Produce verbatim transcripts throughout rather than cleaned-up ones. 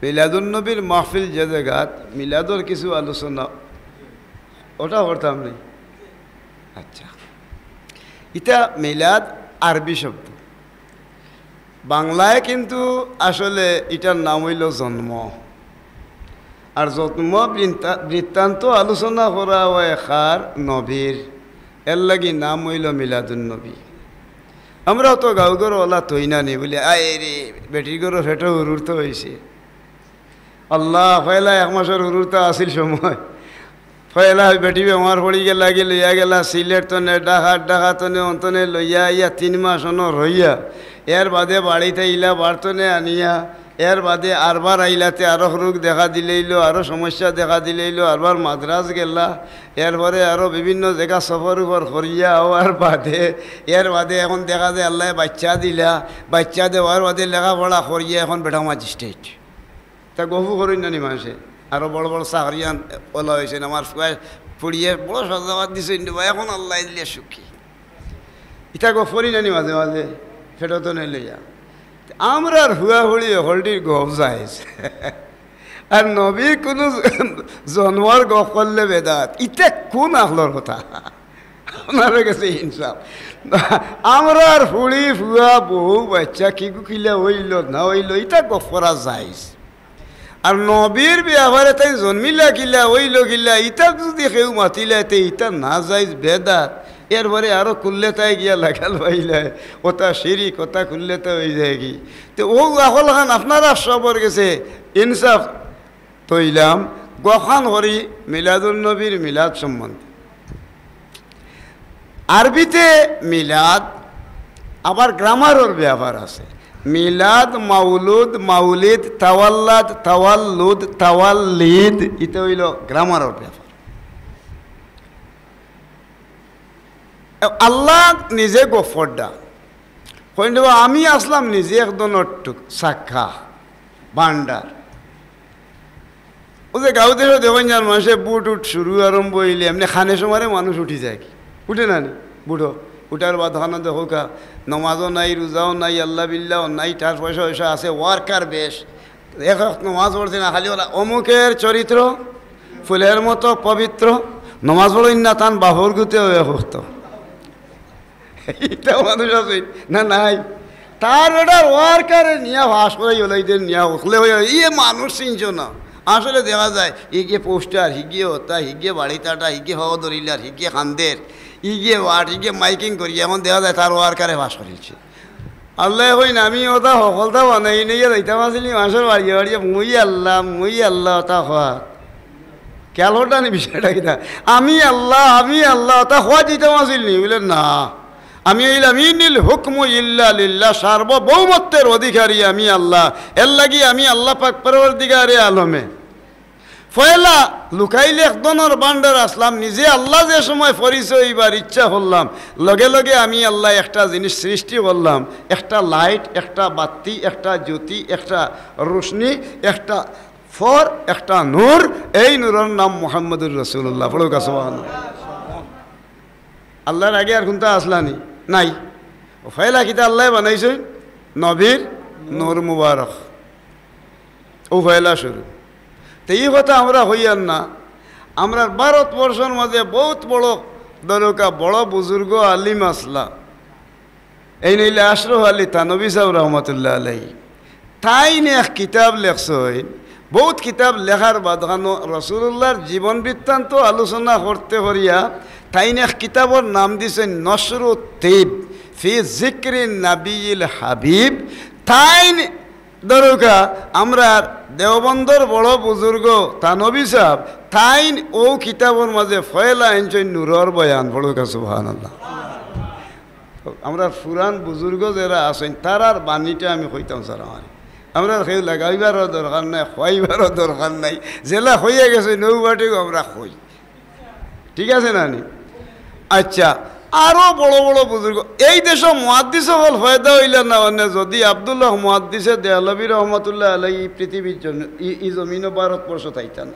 মিলাদুন্নবীর মাহফিল যে জাগাত মিলাদর কিছু আলোচনা, ওটা করতাম নি। আচ্ছা, ইটা মিলাদ আরবি শব্দ, বাংলায় কিন্তু আসলে ইটার নাম অইলো জন্ম। আর জন্ম বৃত্তা-, বৃত্তান্ত আলোচনা করা অয় কার? নবীর। এরলাগি নাম অইলো মিলাদুন্নবী। আমরাও তো গাঁও ঘরো অলা থই না নি বুলি, "আয় রে, বেটির ঘরো ফেটো হুরুর তো অইছে।" আল্লাহ, পয়লা এক মাসর হুরুর তো আছিল সময়। পয়লা বেটি বেমার পড়ি গেলাগি, লইয়া গেলা সিলেট তনে, ঢাকা, ঢাকা তনে, অন তনে লইয়া আইয়া তিন মাস অনো রইয়া, এর বাদে বাড়িত আইলা, বারতনে আনিয়া, এর বাদে আরবার আইলাতে আরো রোগ দেখা দিলাইলো, আরো সমস্যা দেখা দিলাইলো, আরবার মাদ্রাজ গেলা, এরপরে আরো বিভিন্ন জাগা সফর উফর করিয়া অওয়ার বাদে, এর বাদে এখন দেখা যায় আল্লায় বাইচ্চা দিলা, বাইচ্চা দেওয়ার বাদে লেখাপড়া করিয়া এখন বেটা ম্যাজিস্ট্রেট। তা গফ করইন না নি মানষে? আরো বড় বড় চাকরিয়ান অলা অইছইন, আমার ফুয়ায় পড়িয়া বড় সজাবাদ দিছইন রে বা, এখন আল্লায় দিলে সুখী। ইতা গফ করইন না নি মাঝে মাঝে, ফেটো তনে লইয়া। আমরার ফুয়া ফুড়ি হকলটির গফ জায়েজ। আর নবীর কুনু জন্মর গফ করলে বেদাত। ইতা কুন আখলর কথা? আপনারার গেছে ইনসাফ। আমরার ফুড়ি, ফুয়া, বউ, বাইচ্চা কিগু কিলা অইলো না অইলো, ইতা গফ করা জায়েজ। আর নবীর বেয়াপারে তাইন জন্মিলা কিলা, অইলো কিলা, ইতা যুদি কেউ মাতিলায়, তে ইতা নাজায়েজ, বেদাত। এরপরে আরো কুল্লেতায় গিয়া লাগাল পাইলায়, ওটা শিরিক, ওটা কুল্লেতা অইযায়গি। তে অউ আখলখান আপনারা সবর গেছে ইনসাফ তইলাম, গফখান করি মিলাদুন্নবীর মিলাদ সম্বন্ধে। আরবিতে মিলাদ আবার গ্রামারর বেয়াপার আছে। মিলাদ, মাউলুদ, মাউলিদ, তাওয়াল্লাদ, তাওয়াল্লুদ, তাওয়াল্লিদ, ইতা অইলো গ্রামারর বেয়াপার। আল্লাহ নিজে গফ কররা। কইন রে বা, আমি আছলাম নিজে এক ধরনর টুক-, ছাক্কা, ভান্ডার। অউ যে গাঁও দেশো দেখইন যার মানষে বুট উট শুরু আরম্ভ অইলে এমনে খানে সমারে মানুষ উঠি যায় কি? উঠে না নি? বুটো উঠার বাদখানো দেখউক্কা, নমাজও নাই, রুজাও নাই, আল্লাহ বিল্লাও নাই, তার পয়সা পয়সা আছে, ওয়ার্কার বেশ। এক ওয়াক্ত নমাজ পড়ছে না, খালি অলা অমুকের চরিত্র ফুলের মতো পবিত্র, নমাজ পড়ইন না তান বাপর গুতেও এক ওয়াক্ত। ইতা মানুষ আছে না নাই? তার বেটার ওয়ার্কারে নিয়া ফাঁস করাই ওলাই দেন নিয়া উঠলে হয়ে, ইয়ে মানুষ চিনছো না। আসলে দেখা যায়, ইগে পোস্টার, হিগে হতা, হিগে বাড়ি তাটা, হিগে হওয়া দরিলার, হিগে খান্দের, ইগে ওয়ার্ড, হিগে মাইকিং করি, এখন দেখা যায় তার ওয়ার্কারে ফাঁস করিলছে। আল্লায় কইন, "আমি ওটা হকলতা বানাই নিয়া যাইতাম আছিল নি মানষর বাড়িয়ে বাড়িয়ে, মুই আল্লাহ, মুই আল্লাহ, ওটা হওয়া।" খেয়াল করতা নি বিষয়টা কিতা? "আমি আল্লাহ, আমি আল্লাহ, ওটা হওয়া দিতাম আছিল নি?" বলে, "না, আমি অইলাম ইনিল হুকমু ইল্লা লিল্লাহ, সার্বভৌমত্বের অধিকারী আমি আল্লাহ, এরলাগি আমি আল্লাহ পাক পরওয়ারদিগারে আলমে।" পয়লা লুকাইল এক ধনর ভান্ডার আছলাম, নিজে আল্লাহ যে সময় পরিচয় অইবার ইচ্ছা করলাম, লগে লগে আমি আল্লাহ একটা জিনিস সৃষ্টি করলাম, একটা লাইট, একটা বাত্তি, একটা জ্যোতি, একটা রোশনি, একটা ফর, একটা নূর, এই নূরর নাম মুহাম্মদুর রাসূলুল্লাহ। পড়উক্কা সুবহানাল্লাহ। আল্লাহর আগে আর কুনটা আছলা নি? নাই। অউ পয়লা কিতা আল্লায় বানাইছইন? নবীর নূর মুবারক। অউ পয়লা শুরু। তে ই কথা আমরা কইয়ার না। আমরার ভারতবর্ষর মাঝে বউত বড় দরকা, বড় বুজুর্গ আলিম আছলা। এইন অইলা আশরাফ আলী থানভী সাব রহমতুল্লাহ আলাইহি। তাইন এক কিতাব লেখছইন, বউত কিতাব লেখার বাদখানো রসুলুল্লাহর জীবন বৃত্তান্ত আলোচনা করতে করিয়া তাইন এক কিতাবর নাম দিছইন নশরুত তিব ফি জিক্রি নাবিয়িল হাবিব। তাইন দরকা আমরার দেওবন্দর বড় বুজুর্গ থানভী সাব, তাইন অউ কিতাবর মাঝে পয়লা আনছইন নূরর বয়ান। পড়উক্কা সুবহানাল্লাহ। আমরার পুরান বুজুর্গ যেরা আছইন, তারার বাণীটা আমি কইতাম চাইরাম। আমরার কেউ লাগাইবারও দরকার নাই, কইবারও দরকার নাই। যেলা কইয়া গেছইন, অউ বাটেউ আমরা কই। ঠিক আছে না নি? আচ্ছা, আরো বড় বড় বুজুর্গ, এই দেশো মুহাদ্দিস অকল পয়দা অইলা না, মানে যদি আব্দুল হক মুহাদ্দিসে দেহলভী রহমতুল্লাহ আলাইহি ই পৃথিবীর জন্য, ই, ই জমিনো ভারতবর্ষ থাইতা না।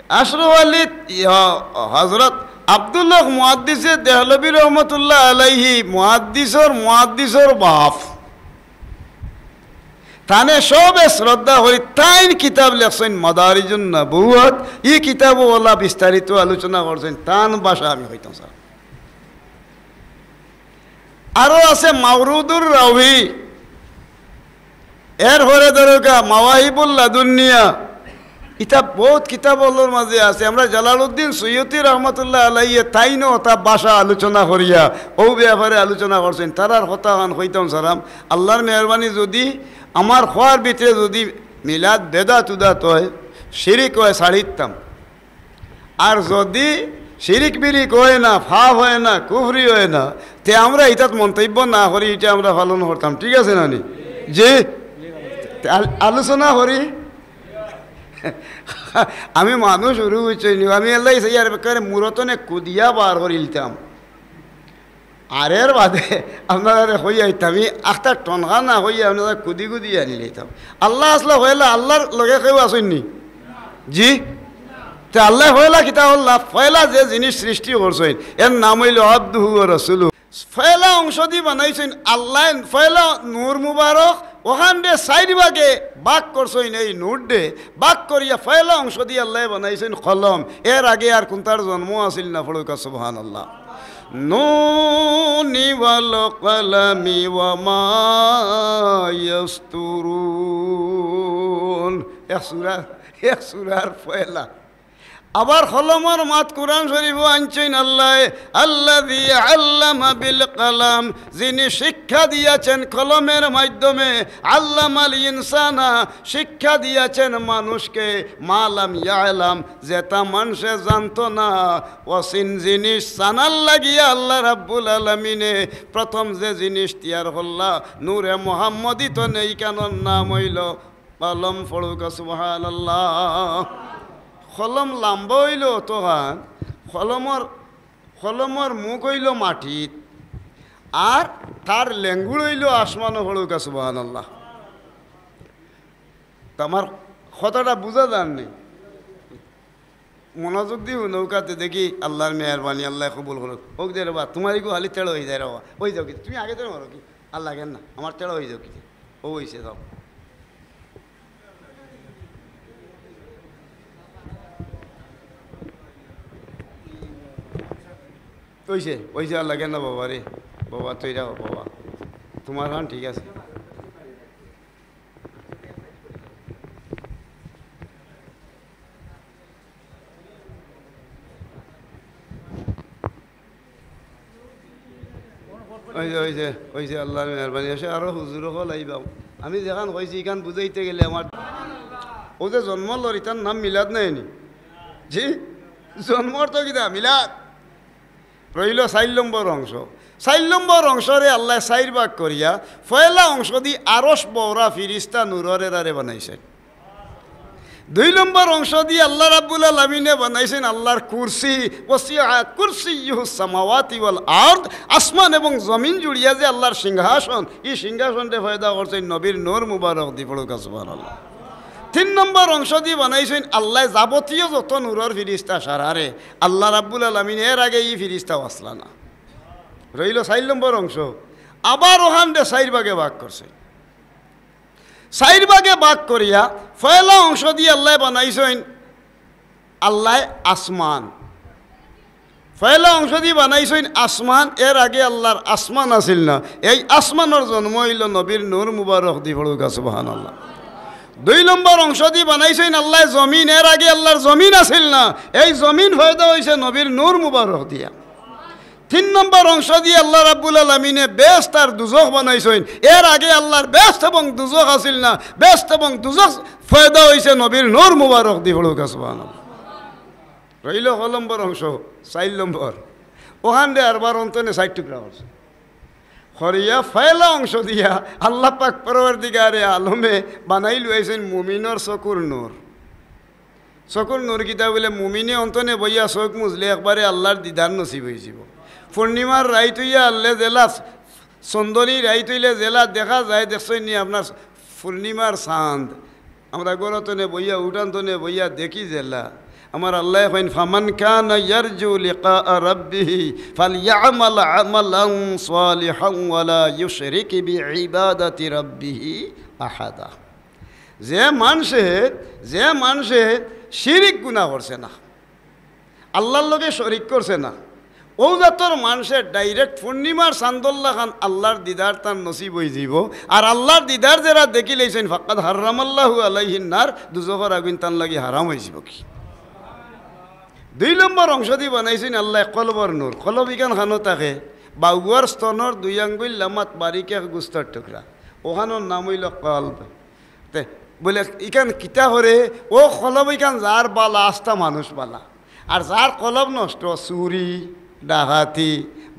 আশরাফ আলী, ইয়া, হযরত আব্দুল হক মুহাদ্দিসে দেহলভী রহমতুল্লাহ আলাইহি, মুহাদ্দিসর, মুহাদ্দিসর বাপ। তানে সবে শ্রদ্ধা করি। তাইন কিতাব লেখছইন মাদারিজুন নবুওয়াত, ই কিতাবো অলা বিস্তারিত আলোচনা করছইন। তান ভাষা আমি কইতাম স্যার। আরো আছে মাওরুদুর রাউহি, এরপরে ধরউক্কা মাওয়াহিবুল লাদুনিয়া, ইতা বউত কিতাব অকলর মাঝে আছে। আমরার জালালউদ্দিন সুয়ুতি রহমতুল্লাহ আলাইহি তাইনও অতা ভাষা আলোচনা করিয়া অউ ব্যাপারে আলোচনা করছইন। তারার কথা খান কইতাম সারাম। আল্লার মেহেরবানি যুদি আমার কওয়ার ভিতরে যুদি মিলাদ বেদাত উদাত অয়, শিরিক অয়, ছাড়িতাম। আর যুদি শিরিক বিরিক অয় না, ফাপ অয় না, কুফরি অয় না, তে আমরা ইতাত মন্তব্য না করি, ইটা আমরা পালন করতাম, ঠিক আছে না নি? জি? তে আল-, আলোচনা করি। আমি মানুষ হুরু অইছি নি, আমি এল্লাই চাই আর বেকারে মুরতনে কুদিয়া বার করিলতাম। আর এর বাদে আপনারারে কইয়া আইতাম, আমি আখতা টনকা না কইয়া আপনারা কুদি কুদি আনিলাইতাম। আল্লা আছলা পয়লা, আল্লার লগে কেউ আছইন নি? জি? তে আল্লায় পয়লা কিতা করলা? পয়লা যে জিনিস সৃষ্টি করছইন, এর নাম অইলো আবদুহু ওয়া রাসূলুহু। পয়লা অংশদি বানাইছইন আল্লায়, পয়লা নূর মুবারক, অখানরে চাইর ভাগে ভাগ করছইন। এই নূররে ভাগ করিয়া পয়লা অংশদি আল্লায় বানাইছইন কলম। এর আগে আর কুনটার জন্ম আছিল না? পড়উক্কা সুবহানাল্লাহ। নুনি ওয়াল কলামি ওয়া মা ইয়াসতুরুন। এক সূরা, এক সূরার পয়লা। আবার কলমর মাত কুরআন শরীফো আনছইন আল্লায়, আল্লাযী আল্লামা বিল কলম, যিনি শিক্ষা দিয়াছেন কলমের মাধ্যমে, আল্লামাল ইনসানা, শিক্ষা দিয়াছেন মানুষকে, মা লাম ইয়ালাম, যেটা মানষে জানতো না। অচিন জিনিস জানার লাগিয়া আল্লা রাব্বুল আলামিনে প্রথম যে জিনিস তৈয়ার করলা, নূরে মুহাম্মদী তনে ইখানর নাম অইলো কলম। পড়উক্কা সুবহানাল্লাহ। কলম লাম্বা অইলো অতখান, কলমর, কলমর মুখ অইলো মাটিত, আর তার লেঙ্গুড় অইলো আসমানো। পড়উক্কা সুবহানাল্লাহ। তো আমার কথাটা বুঝা যার নি? মনোযোগ দি হুনউক্কা তে দেখি আল্লার মেহেরবানি, আল্লায় কবুল করউক। অউক দে রে বা, তুমার ইগু খালি তেড়ো অই যায় রে বা। অই যাও কি? তুমি আগে তেড়ো মারো কি? আর লাগের না, আমার তেড়ো অই যাও কি? অউ অইছে, যাও। অইছে, অইছে, আর লাগের না বাবা রে। বাবা, তৈরা হ বাবা। তুমার খান ঠিক আছে। অইছে, অইছে, অইছে, আল্লার মেহেরবানি। আছে আরো হুজুর অকল আইবা। আমি যেখান কইছি, ইখান বুঝাইতে গেলে আমার, অউ যে জন্ম লর, ইটার নাম মিলাদ নায় নি? জি, জন্মর তো কিতা মিলাদ। রইলো চাইর নম্বর অংশ। চাইর নম্বর অংশরে আল্লায় চাইর ভাগ করিয়া, পয়লা অংশদি আরশ বওরা ফিরিস্তা নূরর এরারে বানাইছইন। দুই নম্বর অংশদি আল্লা রাব্বুল আলামিনে বানাইছইন আল্লার কুরসি, ওয়াসিআ কুরসিয়্যুহুস সামাওয়াতি ওয়াল আরদ, আসমান এবং জমিন জুড়িয়া যে আল্লার সিংহাসন, ই সিংহাসনরে পয়দা করছইন নবীর নূর মুবারক দি। পড়উক্কা সুবহানাল্লাহ। তিন নম্বর অংশদি বানাইছইন আল্লায় যাবতীয় যত নূরর ফিরিস্তা সারারে, আল্লা রাব্বুল আলামিন, এর আগে ই ফিরিস্তাও আছলা না। রইলো চাইর নম্বর অংশ, আবার অখানরে চাইর ভাগে ভাগ করছইন। চাইর ভাগে ভাগ করিয়া পয়লা অংশদি আল্লায় বানাইছইন আল্লায় আসমান। পয়লা অংশদি বানাইছইন আসমান, এর আগে আল্লার আসমান আছিল না। এই আসমানর জন্ম অইলো নবীর নূর মুবারক দি। পড়উক্কা সুবহানাল্লাহ। দুই নম্বর অংশদি বানাইছইন আল্লায় জমিন, এর আগে আল্লার জমিন আছিল না। এই জমিন পয়দা অইছে নবীর নূর মুবারক দিয়া। তিন নম্বর অংশদি আল্লা রাব্বুল আলামিনে বেহেশত আর দুজখ বানাইছইন। এর আগে আল্লার বেহেশত এবং দুজখ আছিল না। বেহেশত এবং দুজখ পয়দা অইছে নবীর নূর মুবারক দি। পড়উক্কা সুবহানাল্লাহ। রইলো ক নম্বর অংশ? চাইর নম্বর। অখানরে আরবার অন্তনে চাইর টুকরা করছে। করিয়া পয়লা অংশ দিয়া আল্লা পাক পরওয়ারদিগারে আলমে বানাইলাইছইন মুমিনর চকুর নূর। চকুর নূর কিতা বুলে, মুমিনে অন্তনে বইয়া চউখ মুজলে একবারে আল্লার দিদার নসিব অইযিবো। পূর্ণিমার রাইত অইয়া আল্লে যেলা, চন্দনী রাইত অইলে যেলা দেখা যায়, দেখছইন নি আপনার পূর্ণিমার চান্দ? আমরা ঘরো তনে বইয়া, উঠান তনে বইয়া দেখি যেলা। আমার আল্লায় কইন, "ফামান কানা ইয়ারজু লিকা রাব্বিহি ফালইয়ামাল আমালান সালিহান ওয়ালা ইউশরিক বিইবাদাতি রাব্বিহি আহাদা। যে মানষে, যে মানষে শিরিক গুনা করছে না, আল্লার লগে শরিক করছে না, অউ জাতর মানষে direct পূর্ণিমার চান্দর লাখান আল্লার দিদার তান নসিব অইযিবো। আর আল্লার দিদার যেরা দেখিলাইছইন, ফাকাদ হাররামাল্লাহু আলাইহিন নার, দুজখর আগুইন তান লাগি হারাম অইযিবো কি। দুই নম্বর অংশদি বানাইছইন আল্লায় কলবর নূর। কলব ইখান খানো থাকে, বাউয়ার স্তনর দুই আঙ্গুইল লামাত বারিক এক গুস্তর টুকরা, অখানর নাম অইলো কলব। তে বুলে, ইখান কিতা করে? অউ কলব ইখান যার বালা, আস্তা মানুষ বালা, আর যার কলব নষ্ট, চুরি, ডাকাতি,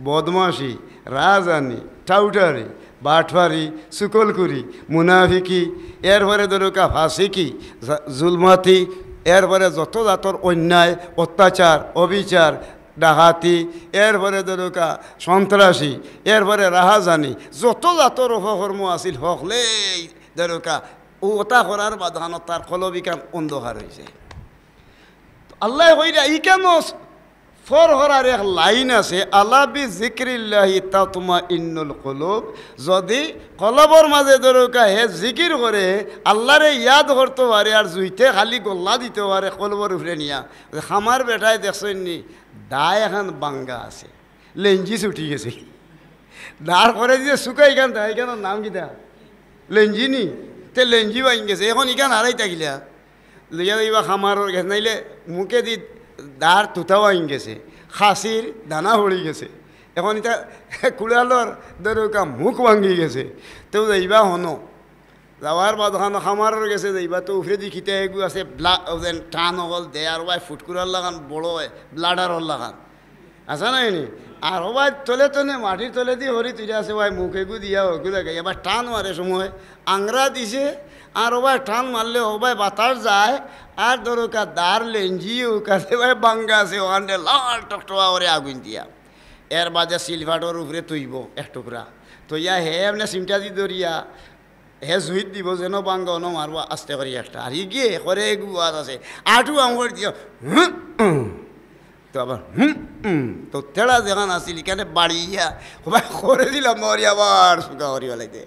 বদমাশি, রাহাজানি, টাউটারি, বাটপারি, চুগলখুরি, মুনাফিকি, এরপরে ধরউক্কা ফাসিকি, জা-, জুলমাতি, এরপরে যত জাতর অন্যায়, অত্যাচার, অবিচার, ডাকাতি, এরপরে ধরউক্কা সন্ত্রাসী, এরপরে রাহাজানি, যত জাতর অপকর্ম আছিল, হকলেই ধরউক্কা অতা করার বাদে তার কলব ইখান অন্ধকার অইযায়। আল্লায় কইরা ইখানো ফর করার এক লাইন আছে, "আলা বিযিকরিল্লাহি তাতমাইন্নুল কুলুব।" যুদি কলবর মাজে ধরউক্কা হে জিকির করে, আল্লারে ইয়াদ করতো পারে, আর জুইতে খালি গল্লা দিতো পারে কলবর উপরে নিয়া, খামার বেটায় দেখছইন নি, দা এখান বাঙ্গা আছে, লেঞ্জি ছুটি গেছে। দার করে দিছে সুকা ইখান দা, ইখানর নাম কিতা? লেঞ্জি নি? তে লেঞ্জি ভাঙ্গি গেছে, এখন ইখান হারাইতা কিলা? লইয়া যাইবা খামারর গেছে, নাইলে মুখেদি দার তুতা ভাঙ্গি গেছে, খাসির দানা পড়ি গেছে। এখন ইতা কুড়ালর ধরউক্কা মুখ ভাঙ্গি গেছে, তেউ যাইবা হনো। যাওয়ার বাদে খানো খামারর গেছে যাইবা, তো উপরেদি কিতা এগু আছে, ব্লা-, অউ যেন টান অকল দেয়, আর অবায় ফুটকুরার লাখান বড় অয়, ব্লাডারর লাখান। আছে না নি? আর অবায় তলে তলে মাটির তলেদি হরি তুলে আছে, অবায় মুখ এগু দিয়া অগু লাগাই, আবার টান মারে সময় আংরা দিছে, আর অবায় টান মারলে অবায় বাতাস যায়, আর ধরউক্কা দার লেঞ্জি অউ কাছে অবায় বাঙ্গা আছে, অখানরে লাল টকটকা করে আগুইন দিয়া। এর বাদে সিলভাটর উপরে থইবো এক টুকরা, থইয়া হে এমনে চিমটাদি ধরিয়া হে জুইত দিবো, যেন বাঙ্গা অনো মারবো আস্তে করি একটা। আর ইগিয়ে করে এগু ওয়াজ আছে, আটু আঙ্গুল দিয়া, হুম, হুম। তো আবার, হুম, হুম। তো তেড়া যেখান আছিল, ইখানে বাড়িয়া, অবায় করে দিলাম, মরি আবার সুকা করি ফালাইতে।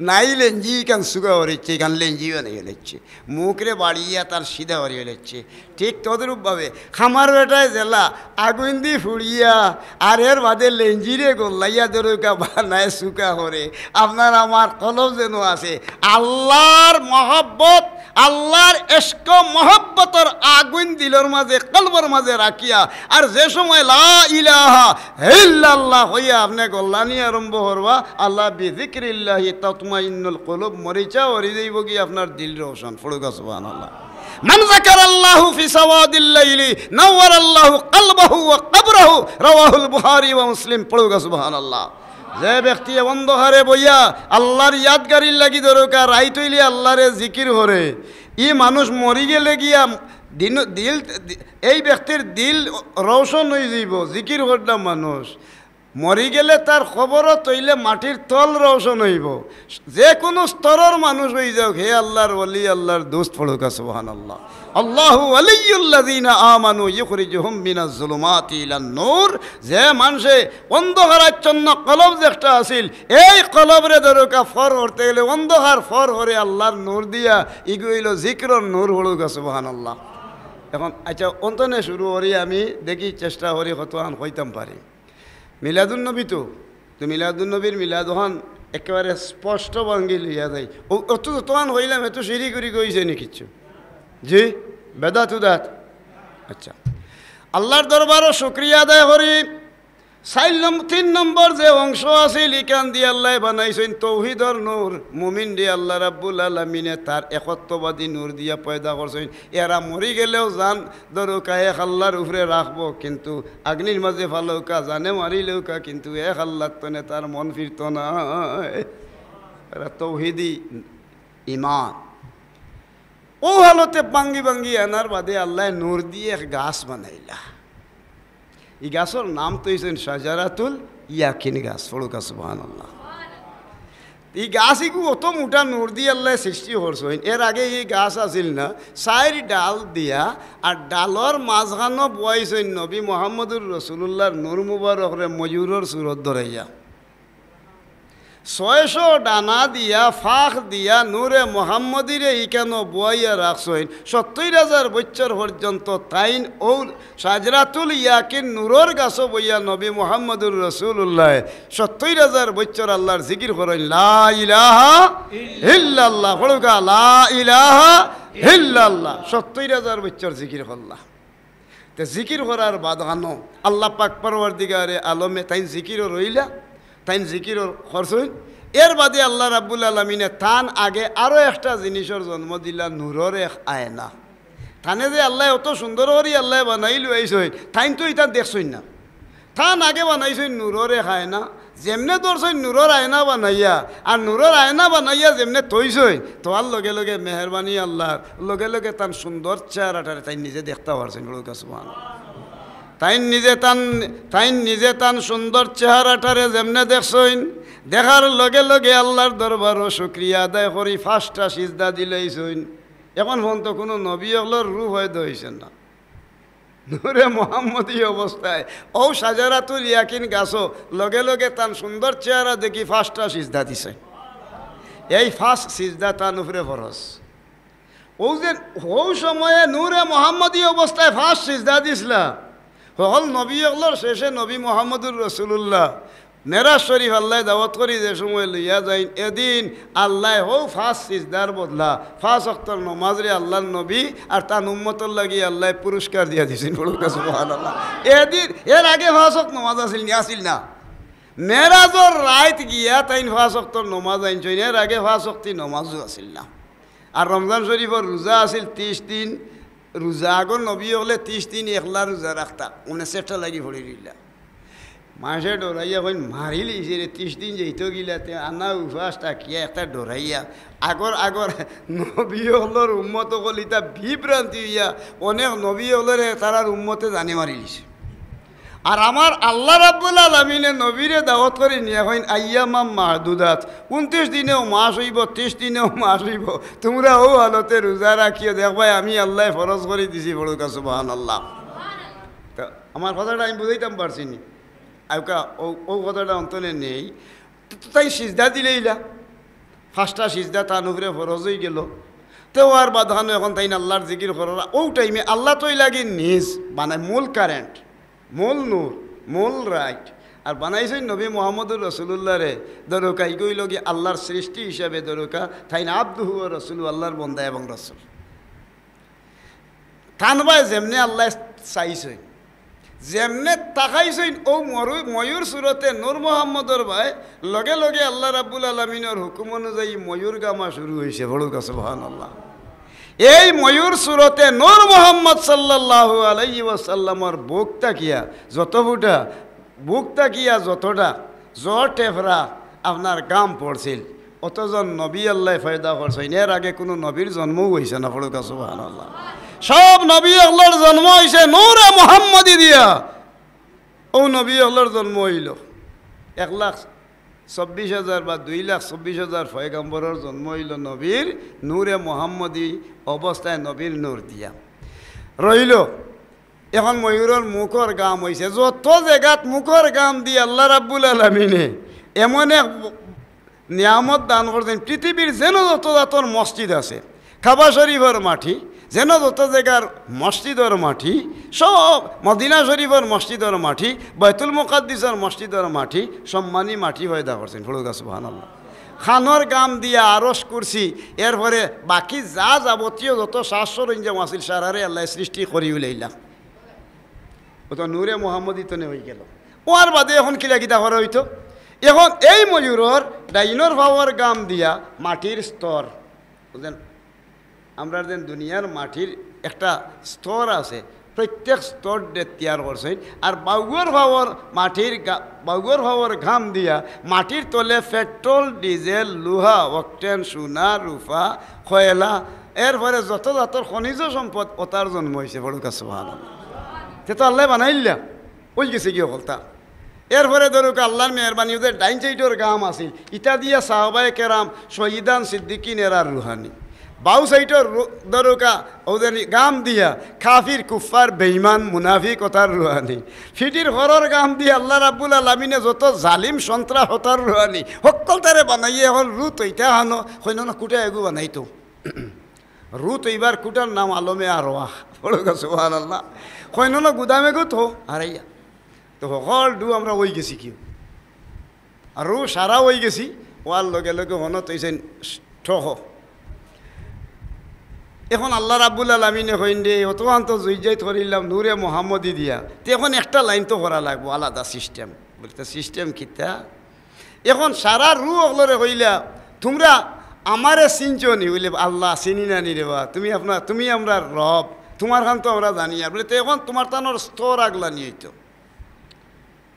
নাই লেঞ্জি ইখান সুকা করি ফালাইছে, ইখান লেঞ্জি বানাই ফালাইছে। মুখরে বাড়িয়া তার সিধা করি ফালাইছে। ঠিক তদ্রূপভাবে খামার বেটায় যেলা আগুইন দি ফুড়িয়া, আর এর বাদে লেঞ্জিরে গল্লাইয়া ধরউক্কা বানায় সুকা করে, আপনার আমার কলব যেন আছে আল্লার মহব্বত, আল্লার ইশক মহব্বতর আগুইন দিলর মাজে, কলবর মাজে রাখিয়া, আর যে সময় লা ইলাহা ইল্লাল্লাহ কইয়া আপনে গল্লানি আরম্ভ করবা, আলা বিযিকরিল্লাহি তাতমাইন্নুল কুলুব, মরিচা হরি যাইবো কি আপনার দিল রোশন। পড়ুক্কা সুবহানাল্লাহ। মান যাকারাল্লাহু ফি সাওয়াদিল লাইলি নাওয়ারাল্লাহু কলবাহু ওয়া কবরাহু, রাওয়াহুল বুখারী ওয়া মুসলিম। পড়ুক্কা সুবহানাল্লাহ। যে ব্যক্তি অন্ধকারে বইয়া আল্লার ইয়াদগারির লাগি ধরউক্কা রাইত অইলে আল্লারে জিকির করে, ই মানুষ মরি গেলে গিয়া দিন, দিল, এই ব্যক্তির দিল রোশন অইযিবো, জিকির করলা মানুষ। মরি গেলে তার কবরো থইলে মাটির তল রোশন অইবো। যে কুনু স্তরর মানুষ অইযাউক, হে আল্লার ওলি, আল্লার দোস্ত, পড়ুক্কা সুবহানাল্লাহ। আল্লাহু ওয়ালিয়্যুল্লাযীনা আমানু ইউখরিজুহুম মিনাজ যুলুমাতি ইলান নূর। যে মানষে অন্ধকারাচ্ছন্ন কলব যেটা আছিল, এই কলবরে ধরউক্কা ফর করতে গেলে অন্ধকার ফর করে আল্লার নূর দিয়া, ইগু অইলো জিকিরর নূর, পড়ুক্কা সুবহানাল্লাহ। এখন আচ্ছা, অন্তনে শুরু করি, আমি দেখি চেষ্টা করি কতখান কইতাম পারি। মিলাদুন নবী তো, তো মিলাদুন নবীর মিলাদ অখান একেবারে স্পষ্ট ভঙ্গি লইয়া যাই। অত যতখান কইলাম, এত সিঁড়ি করি কইছে নি কিচ্ছু? জি, বেদাত উদাত। আচ্ছা, আল্লার দরবারো শুকরিয়া আদায় করি। চাইর নম-, তিন নম্বর যে অংশ আছিল, ইখান দি আল্লায় বানাইছইন তৌহিদর নূর। মুমিনরে আল্লা রাব্বুল আলামিনে তার একত্ববাদী নূর দিয়া পয়দা করছইন। এরা মরি গেলেও জান ধরউক্কা এক আল্লার উপরে রাখবো, কিন্তু আগ্নির মাজে ফালাউক্কা, জানে মারিলাউক্কা, কিন্তু এক আল্লার তনে তার মন ফিরতো নায়। এরা তৌহিদি ইমান। অউ হালতে ভাঙ্গি ভাঙ্গি আনার বাদে আল্লায় নূর দি এক গাছ বানাইলা। ই গাছর নাম তো অইছে শাজারাতুল ইয়াকিন গাছ। পড়ুক্কা সুবহানাল্লাহ। ই গাছ ইগু অত মুটা নূর দি আল্লায় সৃষ্টি করছইন, এর আগে ই গাছ আছিল না। চাইর ডাল দিয়া, আর ডালর মাজখানো বওয়াইছইন নবী মুহাম্মদুর রাসূলুল্লাহর নূর মুবারকরে ময়ূরর সুরত ধরাইয়া। ছয়শো ডানা দিয়া, ফাখ দিয়া নূরে মোহাম্মদীরে ইকানো বুয়াইয়া রাখছইন। সত্তইর হাজার বছর পর্যন্ত তাইন অউ শাজরাতুল ইয়াকিন নূরর গাছো বইয়া নবী মুহাম্মদুর রাসূলুল্লাহ সত্তইর হাজার বছর আল্লাহর জিকির করইন, লা ইলাহা ইল্লাল্লাহ। পড়ুক্কা, লা ইলাহা ইল্লাল্লাহ। সত্তইর হাজার বছর জিকির করলা। তে জিকির করার বাদ খানো আল্লাহ পাক পরওয়ারদিগারে আলমে তাইন জিকিরো রইলা, তাইন জিকিরো করছইন। এর বাদে আল্লাহ রাব্বুল আলামিনে তান আগে আরো একটা জিনিসর জন্ম দিলা, নূরর এক আয়না। তানে যে আল্লাহ অত সুন্দর করি আল্লাহ বানাইল আইছইন, তাইন তো ইতা দেখছইন না। তান আগে বানাইছইন নূরর এক আয়না, যেমনে ধরছইন নূরর আয়না বানাইয়া, আর নূরর আয়না বানাইয়া যেমনে থইছইন, থওয়ার লগে লগে মেহেরবানি আল্লাহর, লগে লগে তান সুন্দর চেহারাটারে তাইন নিজে দেখতা পারছইন। পড়ুক্কা সুবহানাল্লাহ। তাইন নিজে তান, তাইন নিজে তান সুন্দর চেহারাটারে যেমনে দেখছইন, দেখার লগে লগে আল্লাহর দরবারো শুকরিয়া আদায় করি পাঁচটা সিজদা দিলাইছইন। এখন পর্যন্ত কুনু নবী অকলর রূহ পয়দা অইছে না। নূরে মোহাম্মদী অবস্থায় অউ শাজারাতুল ইয়াকিন গাছো লগে লগে তান সুন্দর চেহারা দেখি পাঁচটা সিজদা দিছে। এই পাঁচ সিজদা তান উপরে ফরজ। অউ যে অউ সময়ে নূরে মোহাম্মদী অবস্থায় পাঁচ সিজদা দিছলা, হকল নবী অকলর শেষে নবী মোহাম্মদুর রাসূলুল্লাহ মেরাজ শরীফ আল্লায় দাওয়াত করি যে সময় লইয়া যাইন, এদিন আল্লায় হউ পাঁচ সিজদার বদলা পাঁচ ওয়াক্তর নমাজরে আল্লাহর নবী আর তান উম্মতর লাগি আল্লায় পুরস্কার দিয়া দিছইন। পড়ুক্কা সুবহানাল্লাহ। এদিন, এর আগে পাঁচ ওয়াক্ত নমাজ আছিল নি? আছিল না। মেরাজর রাইত গিয়া তাইন পাঁচ ওয়াক্তর নমাজ আনছইন, এর আগে পাঁচ ওয়াক্তি নমাজও আছিল না। আর রমজান শরীফর রোজা আছিল তিরিশ দিন রোজা। আগর নবী অকলে তিরিশ দিন একলা রোজা রাখতা, উনি সেটা লাগি পড়ি রইলা। মানষে ডরাইয়া কইন, "মারিলিছে রে, তিরিশ দিন যাইতো গিলা, তে আনা উপাস থাকিয়া একটা ডরাইয়া।" আগর, আগর নবী অকলর উম্মত অকল ইতা বিভ্রান্তি অইয়া অনেক নবী অকলরে তারার উম্মতে জানে মারিলিছে। আর আমার আল্লাহ রাব্বুল আলামিনে নবীরে দাওয়াত করি নিয়া কইন, "আইয়ামাম মাহদুদাত, ঊনত্রিশ দিনেও মাস অইবো, তিরিশ দিনেও মাস অইবো, তুমরা অউ হালতে রোজা রাখিও, দেখবায় আমি আল্লায় ফরজ করি দিছি।" পড়ুক্কা সুবহানাল্লাহ। তো আমার কথাটা আমি বুঝাইতাম পারছি নি? আউক্কা, অউ, অউ কথাটা অন্তরে নেই। তো, তো তাইন সিজদা দিলাইলা, পাঁচটা সিজদা তান উপরে ফরজ অইগেলো। তে অওয়ার বাদ খানো এখন তাইন আল্লাহর জিকির কররা। অউ টাইমে আল্লাহ তো অইলাগি নিজ, মানে মূল কারেন্ট, মূল নূর, মূল লাইট। আর বানাইছইন নবী মুহাম্মদুর রাসূলুল্লাহরে, ধরুক্কা ইগু অইলোগি আল্লাহর সৃষ্টি হিসাবে ধরুক্কা, তাইন আবদুহু ওয়া রাসূলুহু, আল্লাহর বন্দা এবং রাসূল। তান বায় যেমনে আল্লায় চাইছইন, যেমনে তাকাইছইন, অউ মরু-, ময়ূর সুরতে নূর মোহাম্মদর বায় লগে লগে আল্লাহ রাব্বুল আলামিনর হুকুম অনুযায়ী ময়ূর গামা শুরু অইছে। পড়ুক্কা সুবহানাল্লাহ। এই ময়ূর সুরতে নূর মোহাম্মদ সাল্লাল্লাহু আলাইহি ওয়াসাল্লামর বুক থাকিয়া যত ফুটা, বুক থাকিয়া যতটা জোর টেফরা আপনার গাম পড়ছিল, অতজন নবী আল্লায় পয়দা করছইন। এর আগে কুনু নবীর জন্মও অইছে না। পড়ুক্কা সুবহানাল্লাহ। সব নবী অকলর জন্ম অইছে নূরে মোহাম্মদী দিয়া। অউ নবী অকলর জন্ম অইলো এক লাখ চব্বিশ হাজার বা দুই লাখ চব্বিশ হাজার পয়গম্বরর জন্ম অইলো নবীর নূরে মোহাম্মদী অবস্থায়, নবীর নূর দিয়া রইলো। এখন ময়ূরর মুখর গাম অইছে, যত জাগাত মুখর গাম দি আল্লাহ রাব্বুল আলামিনে এমন এক নিয়ামত দান করছইন, পৃথিবীর যেন যত জাতর মসজিদ আছে, কাবা শরীফর মাটি, যেন যত জাগার মসজিদর মাটি, সব মদিনা শরীফর মসজিদর মাটি, বাইতুল মুকাদ্দিসর মসজিদর মাটি, সম্মানী মাটি পয়দা করছইন। পড়ুক্কা সুবহানাল্লাহ। খানোর গাম দিয়া আরশ, কুরসি, এরপরে বাকি যা যাবতীয় যত সাজ সরঞ্জাম আছিল, সারারে আল্লায় সৃষ্টি করি উলাইলা। অউ তো নূরে মোহাম্মদী তনে অইগেলো। অওয়ার বাদে এখন কিলা কিতা করা অইতো? এখন এই ময়ূরর ডাইনর পাওর গাম দিয়া মাটির স্তর, বুঝলেন? আমরার যেন দুনিয়ার মাটির একটা স্তর আছে, প্রত্যেক স্তর দে তৈয়ার করছইন। আর বাউর পাওর মাটির গা-, বাউর পাওর গাম দিয়া মাটির তলে পেট্রোল, ডিজেল, লোহা, অকটেন, সোনা, রূপা, কয়লা, এরপরে যত জাতর খনিজ সম্পদ, অতার জন্ম অইছে। পড়ুক্কা সুবহানাল্লাহ। তে তো আল্লায় বানাইলা, অইগেছে গি অকলতা। এরপরে ধরুক্কা আল্লাহর মেহেরবানি, অউ যে ডাইন সাইডর গাম আছিল, ইতা দিয়া সাহাবায়ে কেরাম, শহীদান, সিদ্দিকিন এরার রুহানি। বাউ সাইডর রু-, দরুকা, অউ যে গাম দিয়া, কাফির, কুফফার, বেইমান, মুনাফিক অতার রুয়ানি। ফিটির খরর গাম দিয়া আল্লাহ রাব্বুল আলামিনে যত জালিম সন্ত্রাস অতার রুয়ানি, হক্কলতারে বানাইয়া এখন রু তৈতা হানো, কইন না কুটা এগু বানাইতো। রু তৈবার কুটার নাম আলমে আরওয়াহ। পড়ুক্কা সুবহানাল্লাহ। কইন না গুদামে গো তো, হারাইয়া। তো হকল ডু আমরা অই গেছি কিউ। আর রু সারা অই গেছি, অওয়ার লগে লগে হনো তৈছেন ঠহ। এখন আল্লাহ রাব্বুল আলামিনে কইন দে, অতখান তো জুইজাইত করিলাম নূরে মোহাম্মদী দিয়া, তে এখন একটা লাইন তো করা লাগবো আলাদা সিস্টেম। বলে, "তো সিস্টেম কিতা?" এখন সারা রু অকলরে কইলা, "তুমরা আমারে চিনছো নি?" বলে, "আল্লাহ, চিনি না নি রে বা, তুমি আপনার, তুমি আমরার রব, তুমার খান তো আমরা জানি।" আর বলে, "তে এখন তুমার তানোর স্তর আগলানি অইতো।"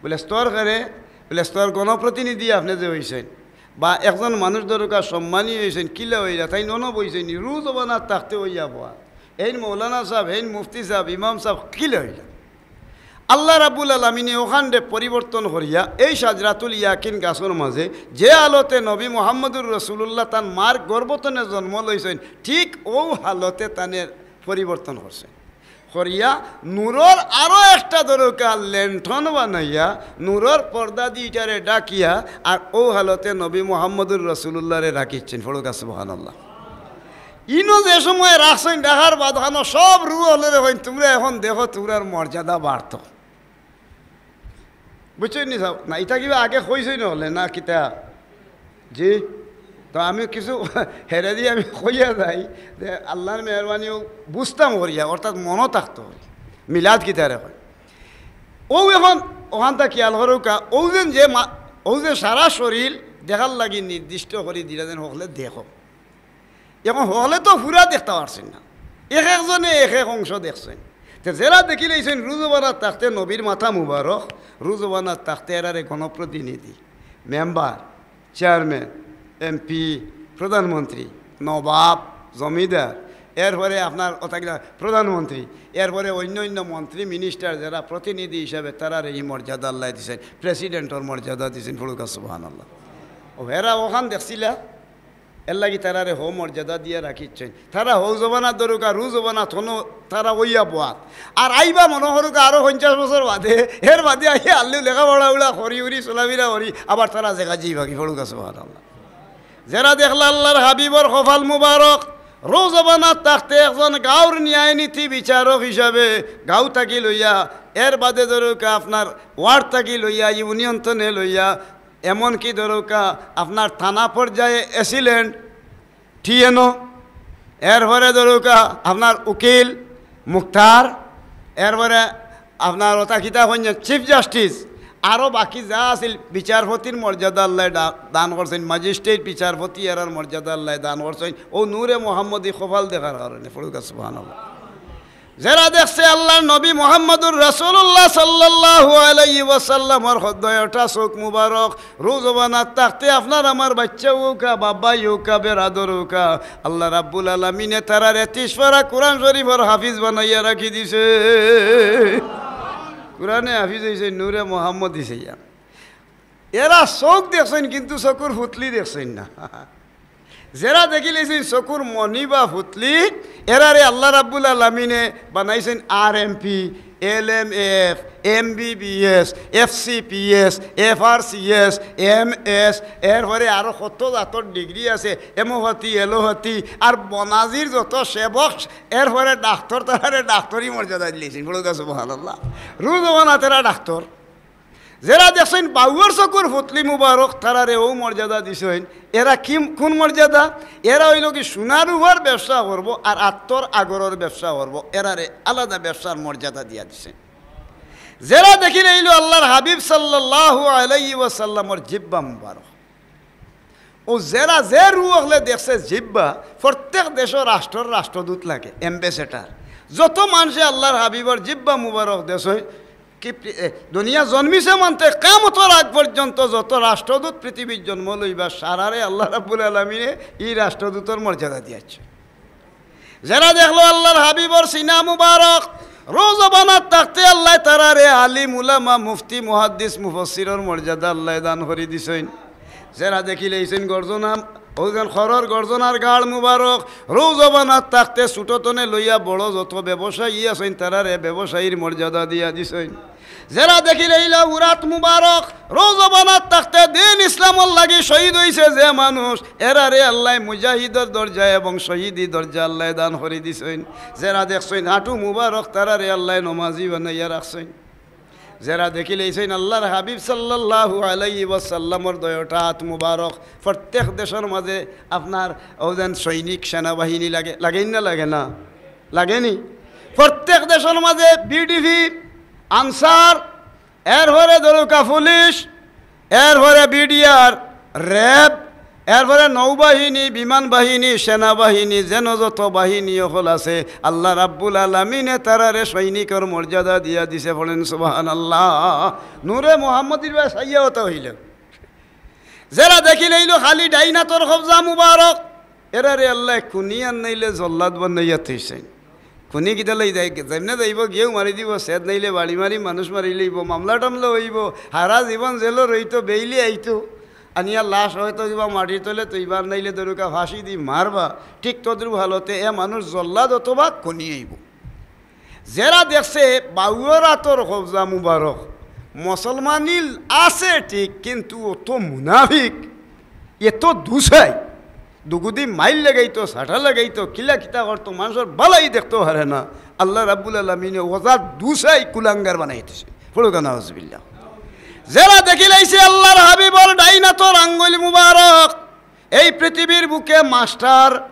বলে, "স্তর কারে?" বলে, "স্তর গণপ্রতিনিধি আপনে যে অইছেন, বা একজন মানুষ দরকার সম্মানী অইছেন, কিলা অইলা, তাইন অনো বইছেন নি, রু জবানাত থাকতে অইয়া বওয়া। এইন মৌলানা সাব, এইন মুফতি সাব, ইমাম সাব, কিলা অইলা?" আল্লাহ রাব্বুল আলামিনে অখানরে পরিবর্তন করিয়া এই শাজরাতুল ইয়াকিন গাছর মাঝে যে হালতে নবী মুহাম্মদুর রাসূলুল্লাহ তান মার গর্ভ তনে জন্ম লইছেন, ঠিক অউ হালতে তানে পরিবর্তন করছেন। করিয়া নূরর আরো একটা দরকার লেন্টন বানাইয়া, নূরর পর্দা দি ইটারে ডাকিয়া, আর অউ হালতে নবী মুহাম্মদুর রাসূলুল্লাহরে রাখিছেন। পড়ুক্কা সুবহানাল্লাহ। ইনো যে সময় রাখছেন, রাখার বাদ খানো সব রু অকলরে কইন, "তুমরা এখন দেখো, তুমরার মর্যাদা বাড়তো।" বুঝছইন নি সাব? না, ইটা কিবা আগে কইছইন অকলে না কিতা? জি? তো আমি কিছু হেরে দিয়া আমি কইয়া যাই যে আল্লাহর মেহেরবানি অউ বুঝতাম করিয়া, অর্থাৎ মনো থাকতো। মিলাদ কিতারে কয়? অউ এখন অখানতা খিয়াল করুক্কা, অউ যেন যে মা-, অউ যে সারা শরীর দেখার লাগি নির্দিষ্ট করি দিলা যেন হকলে দেখো। এখন হকলে তো পুরা দেখতা পারছইন না, এক একজনে এক এক অংশ দেখছইন। তে যেরা দেখিলাইছইন রু জবানাত থাকতে নবীর মাথা মুবারক, রু জবানাত থাকতে এরারে গণপ্রতিনিধি, মেম্বার, চেয়ারম্যান, এমপি, প্রধানমন্ত্রী, নবাব, জমিদার, এরপরে আপনার অতা কিলা প্রধানমন্ত্রী, এরপরে অইন্য অইন্য মন্ত্রী, মিনিস্টার যেরা প্রতিনিধি হিসাবে তারারে ই মর্যাদা আল্লায় দিছইন, প্রেসিডেন্টর মর্যাদা দিছইন। পড়ুক্কা সুবহানাল্লাহ। অউ হেরা অখান দেখছিলা, এরলাগি তারারে হউ মর্যাদা দিয়া রাখিছেন। তারা হউ জবানাত দরুকা, রু জবানাত হনো তারা অইয়া বওয়াত। আর আইবা মনো করুক্কা আরো পঞ্চাশ বছর বাদে, এর বাদে আইয়া আল্লু লেখাপড়া উড়া করি উড়ি চলাফিরা করি, আবার তারা জেগা যাইবা গি। পড়ুক্কা সুবহানাল্লাহ। যেরা দেখলা আল্লাহর হাবিবর কপাল মুবারক, রু জবানাত থাকতে একজন গাউর ন্যায় নীতি বিচারক হিসাবে গাউ থাকি লইয়া, এর বাদে দরুকা আপনার ওয়ার্ড থাকি লইয়া, ইউনিয়ন তনে লইয়া, এমনকি দরুকা আপনার থানা পর্যায়ে এসিলেন্ট, টিএনও, এরপরে দরুকা আপনার উকিল, মুক্তার, এরপরে আপনার অতা কিতা কইন, চিফ জাস্টিস, আরো বাকি যা আছিল বিচারপতির মর্যাদা আল্লায় দা-, দান করছইন, ম্যাজিস্ট্রেট বিচারপতি এরার মর্যাদা আল্লায় দান করছইন, অউ নূরে মোহাম্মদী কপাল দেখার কারণে। পড়ুক্কা সুবহানাল্লাহ। যেরা দেখছে আল্লাহর নবী মুহাম্মদুর রাসূলুল্লাহ সাল্লাল্লাহু আলাইহি ওয়াসাল্লামর হদ্দয়টা চউখ মুবারক, রু জবানাত থাকতে আপনার আমার বাইচ্চা অউক্কা, বাবা অউক্কা, বেরাদর অউক্কা, আল্লাহ রাব্বুল আলামিনে তারারে তিরিশ পারা কুরআন শরীফর হাফিজ বানাইয়া রাখি দিছে। কুরআনে হাফিজ অইছে, নূরে মোহাম্মদী অইছে। এরা চউখ দেখছইন, কিন্তু চকুর ফুতলি দেখছইন না। যেরা দেখিলাইছইন চকুর মণি বা ফুতলি, এরারে আল্লাহ রাব্বুল আলামিনে বানাইছইন RMP, LMF, MBBS, FCPS, FRCS, MS, এরপরে আরো কত জাতর ডিগ্রি আছে, এমওপ্যাথি, এলোপ্যাথি, আর বনাজির যত সেবক, এরপরে ডাক্তর, তারারে ডাক্তরি মর্যাদা দিলাইছইন। পড়ুক্কা সুবহানাল্লাহ। রু জবানাত এরা ডাক্তর। যেরা দেখছইন বাউর চকুর ফুতলি মুবারক, তারারে অউ মর্যাদা দিছইন। এরা কি, কুন মর্যাদা? এরা অইলো গি সোনা রুপার ব্যবসা করবো আর আতর আগরর ব্যবসা করবো। এরারে আলাদা ব্যবসার মর্যাদা দিয়া দিছইন। যেরা দেখিলাইলো আল্লাহর হাবিব সাল্লাল্লাহু আলাইহি ওয়াসাল্লামর জিব্বা মুবারক। অউ যেরা যে রু অকলে দেখছে জিব্বা, প্রত্যেক দেশর রাষ্ট্রর রাষ্ট্রদূত লাগে, অ্যাম্বাসেডর। যত মানষে আল্লাহর হাবিবর জিব্বা মুবারক দেখছে, কি পৃ-, এ, দুনিয়া জন্মিছে মানতে কিয়ামতর আগ পর্যন্ত যত রাষ্ট্রদূত পৃথিবীত জন্ম লইবা, সারারে আল্লাহ রাব্বুল আলামিনে ই রাষ্ট্রদূতর মর্যাদা দিয়াছে। যেরা দেখলো আল্লাহর হাবিবর সিনা মুবারক, রু জবানাত থাকতে আল্লায় তারারে আলিম, উলামা, মুফতি, মুহাদ্দিস, মুফাসসিরর মর্যাদা আল্লায় দান করি দিছইন। যেরা দেখিলাইছইন গর্দনা অউ যেন খরর গর্জনার গাড় মুবারক, রুজবানাত থাকতে ছোট তনে লইয়া বড় যত ব্যবসায়ী আছইন, তারারে ব্যবসায়ীর মর্যাদা দিয়া দিছইন। যেরা দেখিলাইলা উরাত মুবারক, রুজবানাত থাকতে দিন ইসলামর লাগি শহীদ অইছে যে মানুষ, এরারে আল্লায় মুজাহিদর দরজা এবং শহীদি দরজা আল্লায় দান করি দিছইন। যেরা দেখছইন হাঁটু মুবারক, তারারে আল্লায় নমাজি বানাইয়া রাখছইন। যেরা দেখিলাইছইন আল্লার হাবিব সাল্লাল্লাহু আলাইহি ওয়াসাল্লামর দয়টা আত মুবারক, প্রত্যেক দেশর মাঝে আপনার অউ যেন সৈনিক সেনাবাহিনী লাগে, লাগেনি না? লাগে না? লাগেনি? প্রত্যেক দেশর মাঝে বিডিপি, আনসার, এরপরে ধরুকা পুলিশ, এরপরে বিডিআর, র‍্যাব, এরপরে নৌবাহিনী, বিমান বাহিনী, সেনাবাহিনী, যেন যত বাহিনী অকল আছে, আল্লাহ রাব্বুল আলামিনে তারারে সৈনিকর মর্যাদা দিয়া দিছে। পড়েন সুবহানাল্লাহ। নূরে মোহাম্মদীর বায় চাইয়া অতা অইল। যেরা দেখিলাইলো খালি ডাইন আতর কবজা মুবারক, এরারে আল্লায় খুনি আর নাইলে জল্লাদ বানাইয়া থইছইন। খুনি কিতা লাগি যায়? যেমনে যাইবো গিয়াউ মারি দিবো, সেদ নাইলে বাড়ি মারি মানুষ মারিলাইবো, মামলা টামলা অইবো, হারা জীবন জেলো রইতো, বেইলি আইতো, আনিয়া লাশ হয়তো দিবা মাটির তলে থইবা, নাইলে ধরুকা ফাঁসি দি মারবা। ঠিক তদ্রূপ হালতে এ মানুষ জল্লাদ অথবা খুনি অইবো। যেরা দেখছে বাউর আতর কবজা মুবারক, মুসলমানিল আছে ঠিক, কিন্তু অত মুনাফিক, এত দুসাই, দুগুদি মাইল লাগাইতো, সাটা লাগাইতো, কিলা কিতা করতো, মানষর বালাই দেখতো পারে না। আল্লাহ রাব্বুল আলামিনে অজাত দুসাই কুলাঙ্গার বানাই দিছে। পড়ুকা নাউজুবিল্লাহ। যেরা দেখিলাইছে আল্লার হাবিবর ডাইন আতর আঙ্গুল মুবারক, এই পৃথিবীর বুকে মাস্টার,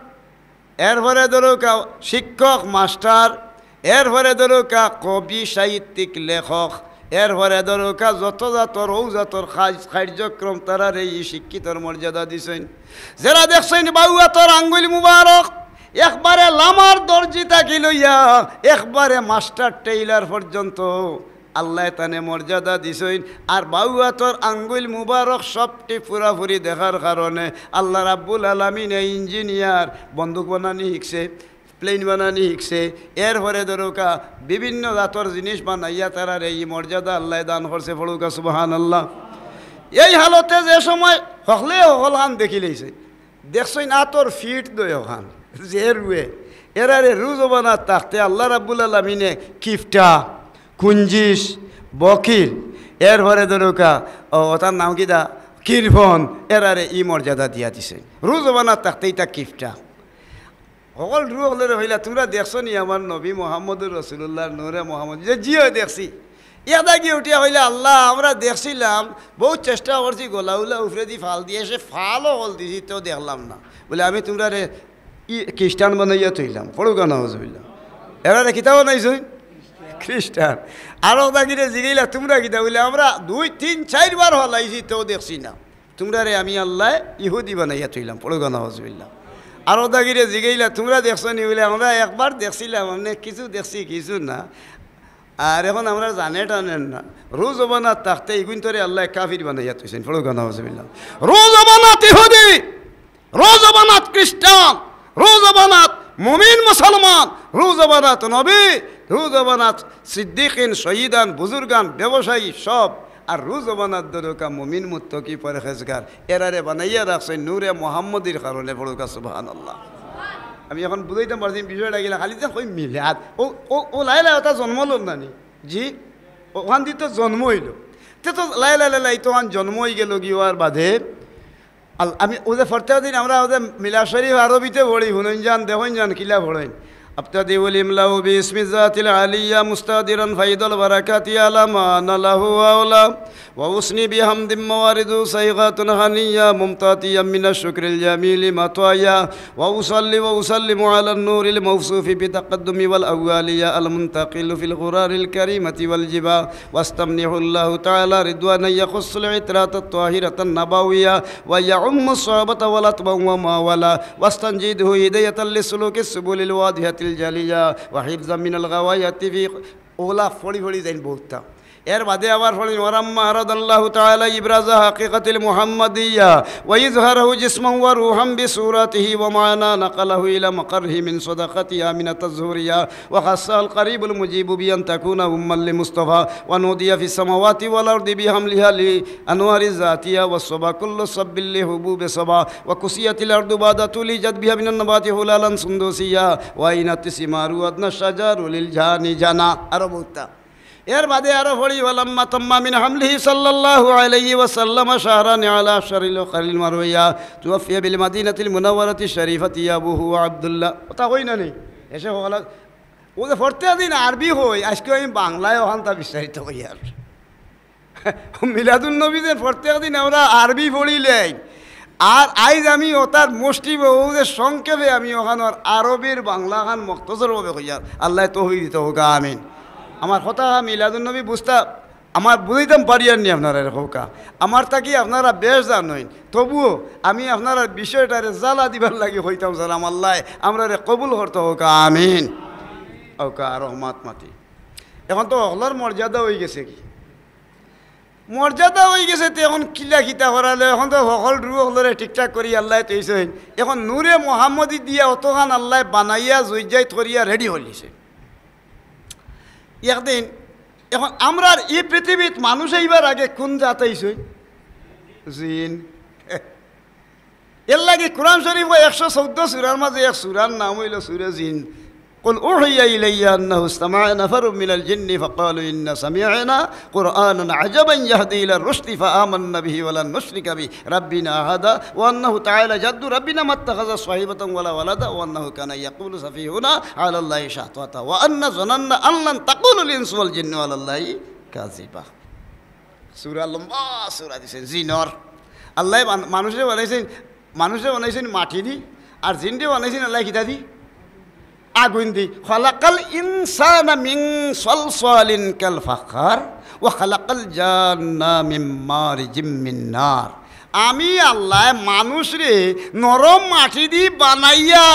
এরপরে ধরুকা শিক্ষক, মাস্টার, এরপরে ধরুকা কবি, সাহিত্যিক, লেখক, এরপরে ধরুকা যত জাতর, অউ জাতর কাজ, কার্যক্রম, তারারে ই শিক্ষিতর মর্যাদা দিছইন। যেরা দেখছইন বাউ আতর আঙ্গুল মুবারক, একবারে লামার দর্জি থাকি লইয়া একবারে মাস্টার টেইলার পর্যন্ত আল্লায় তানে মর্যাদা দিছইন। আর বাউ আতর আঙ্গুল মুবারক সবটি পুরাপুরি দেখার কারণে আল্লাহ রাব্বুল আলামিনে ইঞ্জিনিয়ার, বন্দুক বানানি শিখছে, প্লেন বানানি শিখছে, এরপরে ধরুকা বিভিন্ন জাতর জিনিস বানাইয়া তারারে ই মর্যাদা আল্লায় দান করছে। পড়ুকা সুবহানাল্লাহ। এই হালতে যে সময় হকলে হকলখান দেখিলাইছে, দেখছইন আতর ফিট দুইওখান, যে রুয়ে, এরারে রুজবানাত থাকতে আল্লাহ রাব্বুল আলামিনে কিফটা, কুঞ্জিস, বকিল, এরপরে ধরুকা, ও, অতার নাম কিতা, কিরফন, এরারে ই মর্যাদা দিয়া দিছে। রুজবানাত থাকতে ইতা কিফটা। হকল রু হকলরে কইলা, "তুমরা দেখছো নি আমার নবী মুহাম্মদুর রাসূলুল্লাহর নূরে মুহাম্মদ?" যে, "জি অয় দেখছি।" এক দাগি উঠিয়া কইলা, "আল্লাহ, আমরা দেখছিলাম, বউত চেষ্টা করছি, গলা উলা উপরেদি ফাল দিয়া, সে ফালও হকল দিছি, তেও দেখলাম না।" বলে, "আমি তুমরারে ই খ্রিস্টান বানাইয়া থইলাম।" পড়ুকা নাউজুবিল্লাহ। এরারে কিতা বানাইছইন? খ্রিস্টান। আরক দাগিরে জিগাইলা, "তুমরা কিতা?" বলে, "আমরা দুই, তিন, চাইরবার ফালাইছি, তেও দেখছি না।" তুমরারে আমি আল্লায় ইহুদি বানাইয়া থইলাম। পড়ুকা নাউজুবিল্লাহ। আরক দাগিরে জিগাইলা, "তুমরা দেখছো নি?" বলে, "আমরা একবার দেখছিলাম, মানে কিছু দেখছি, কিছু না। আর এখন আমরা জানে টানের না।" রুজবানাত থাকতে ইগুইন্তরে আল্লায় কাফির বানাইয়া থইছইন। পড়ুকা নাউজুবিল্লাহ। রুজবানাত ইহুদি, রুজবানাত খ্রিস্টান, রুজবানাত মুমিন মুসলমান, রুজবানাত নবী, রুজবানাত সিদ্দিকিন, শহীদান, বুজুর্গান, ব্যবসায়ী, সব। আর রুজবানাত ধরুকা মুমিন মুত্তাকি পরহেজগার, এরারে বানাইয়া রাখছইন নূরে মোহাম্মদীর কারণে। পড়ুকা সুবহানাল্লাহ। আমি এখন বুঝাইতাম পারছি বিষয়টা কিলা, খালি যে কই মিলাদ, ও, ও, ও লাই লাই অতা জন্ম লইল না নি? জি, অখান দি তো জন্ম অইল। তে তো লাই লাই লাই লাই তো অখান জন্ম অই গেল গি, অওয়ার বাদে আল-, আমি অউ যে প্রত্যেক দিন আমরা অউ যে মিলাদ শরীফ আরবিতে পড়ি, হুনইন যান, দেখইন যান, কিলা পড়ইন। أبتدئ الإملاء باسم الذات العلية مستديرا فيض البركات على ما أنا له أولى، وأثني بحمد موارده صيغة هنية ممتطيا من الشكر الجميل مطايا، وأصلي وأسلم على النور الموصوف بالتقدم والأولية المنتقل في الغرر الكريمة والجباه، واستمنح الله تعالى رضوانا يخص العترة الطاهرة النبوية ويعم الصحابة والأتباع وما والاه، واستنجده هداية لسلوك السبل الواضحة الجلية وحفظا من الغواية في، অলা পড়ি পড়ি যাইন বউততা। এর বাদে আবার পড়ি, ولما أراد الله تعالى إبراز حقيقة المحمدية وإظهاره جسما وروحا بصورته ومعنى نقله إلى مقره من صدقتها من التظهرية وخصها القريب المجيب بأن تكون أما لمصطفى ونودي في السماوات والأرض بحملها لأنوار الذاتية والصبا كل صب لحبوب صبا وكسيت الأرض بعد طول جدبها من النبات حلالا سندوسيا وعينت ثماره أدنى الشجر للجان جنى. আরো বউততা। এর বাদে আরো পড়ি, ولما تم من حمله صلى الله عليه وسلم شهران على أشهر الأخر المروية توفي بالمدينة المنورة الشريفة أبوه عبد الله. কথা কই না নি? এসে হকল, ও যে প্রত্যেক দিন আরবি কই, আইজকে আমি বাংলায় অখানতা বিস্তারিত কইয়ার। মিলাদুন নবী যে প্রত্যেক দিন আমরা আরবি পড়িলাই, আর আইজ আমি অতার মুষ্টি বহু যে সংক্ষেপে আমি অখানর আরবির বাংলাখান মুখতসরভাবে কইয়ার। আল্লায় তৌফিক দিতা হউক্কা, আমিন। আমার কথা মিলাদুন নবী বুঝতা, আমার বুঝাইতাম পারিয়ার নি আপনারারে, কউক্কা। আমার থাকি আপনারা বেশ জানইন, তবুও আমি আপনারার বিষয়টারে জ্বালা দিবার লাগি কইতাম, সালাম আল্লায় আমরারে কবুল করতা হউক্কা, আমিন। কউক্কা, রহমত মাতি। এখন তো হকলর মর্যাদা অইগেছে কি? মর্যাদা অইগেছে, তে এখন কিলা কিতা করালে? এখন তো হকল রু হকলরে ঠিকঠাক করি আল্লায় থইছইন। এখন নূরে মোহাম্মদী দিয়া অতখান আল্লায় বানাইয়া জুইজাইত করিয়া ready করিলিছে। একদিন, এখন আমরার ই পৃথিবীত মানুষ আইবার আগে কুন জাত আইছইন? জিন। এরলাগি কুরআন শরীফো একশো চৌদ্দ সূরার মাঝে এক সূরার নাম অইলো সূরা জিন। قل أوحي إلي أنه استمع نفر من الجن فقالوا إنا سمعنا قرآنا عجبا يهدي إلى الرشد فآمنا به ولن نشرك بربنا أحدا وأنه تعالى جد ربنا ما اتخذ صاحبة ولا ولدا وأنه كان يقول سفيهنا على الله شططا وأنا ظننا أن لن تقول الإنس والجن على الله كذبا. সূরা লম্বা সূরা দিছইন জিনর। আল্লায় বান-, মানুষরে বানাইছইন, মানুষরে বানাইছইন মাটি দি, আর জিনরে বানাইছইন আল্লায় কিতা দি? আগুইন দি। خلق الإنسان من صلصال كالفخار وخلق الجان من مارج من نار. আমি আল্লায় মানুষরে নরম মাটি দি বানাইয়া,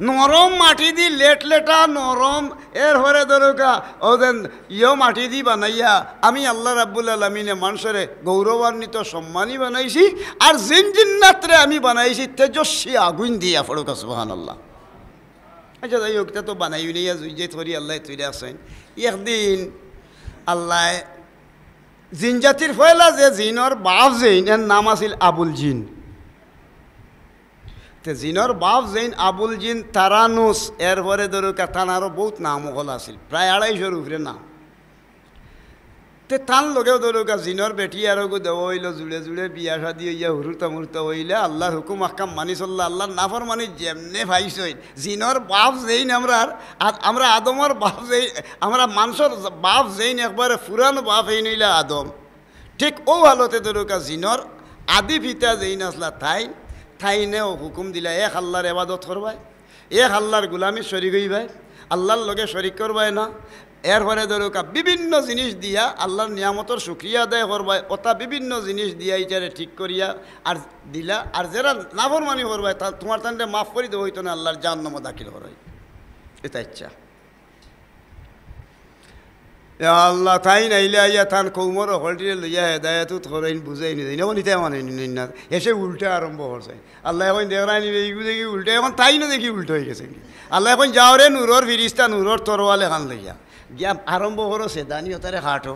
নরম মাটি দি লেটলেটা নরম, এরপরে ধরুক্কা, অউ যেন ইয়ো মাটি দি বানাইয়া আমি আল্লাহ রাব্বুল আলামিনে মানুষরে গৌরবান্বিত সম্মানী বানাইছি, আর জিন জিন্নাতরে আমি বানাইছি তেজস্বী আগুইন দিয়া, পড়ুক্কা সুবহানাল্লাহ। আচ্ছা, যাই হউক, ইতা তো বানাইও নিয়া জুইজাইত করি আল্লায় থইরা আছইন। একদিন আল্লায় জিন জাতির পয়লা যে জিনর বাপ যেইন, এর নাম আছিল আবুল জিন। তে জিনর বাপ যেইন আবুল জিন, তারানুস, এরপরে ধরুক্কা তান আরো বউত নাম অকল আছিল, প্রায় আড়াইশোর উপরে নাম। তে তান লগেও ধরুক্কা জিনর বেটি আরোগু দেওয়া অইলো, জুড়ে জুড়ে বিয়া শাদি অইয়া হুরুতা মুরুতা অইলা, আল্লাহর হুকুম আহকাম মানি চললা, আল্লাহর নাফরমানি যেমনে পাইছইন। জিনর বাপ যেইন আমরার, আ-, আমরা আদমর বাপ যেই, আমরা মানষর বাপ যেইন একবারে পুরান বাপ এইন অইলা আদম। ঠিক অউ হালতে ধরুক্কা জিনর আদি পিতা যেইন আছলা তাইন, তাইনেও হুকুম দিলা এক আল্লাহর এবাদত করবায়, এক আল্লাহর গুলামিত শরিক অইবায়, আল্লাহর লগে শরিক করবায় না। এরপরে ধরুক্কা বিভিন্ন জিনিস দিয়া আল্লাহর নিয়ামতর শুকরিয়া আদায় করবায়, অতা বিভিন্ন জিনিস দিয়া ইটারে ঠিক করিয়া আর দিলা, আর যেরা নাফরমানি করবায় তা তুমার তানরে মাফ করি দেওয়া অইতো না, আল্লাহর জাহান্নামো দাখিল করা অইতো। ইতা ইচ্ছা। ইয়া আল্লাহ, তাইন আইলে আইয়া তান কওমর হকলটিরে লইয়া হেদায়েতত করইন, বুঝাইন, ইতা ইনো নিতে মানে নিন না। এসে উল্টা আরম্ভ করছে। আল্লায় কইন, দেখরায়নি, ইগু দেখি উল্টা, এখন তাইনও দেখি উল্টা অইগেছে। আল্লায় কইন, যাও রে নূরর ফিরিস্তা, নূরর তরোয়াল এখান লইয়া। গিয়া আরম্ভ করো, সেদানি অতারে কাটো।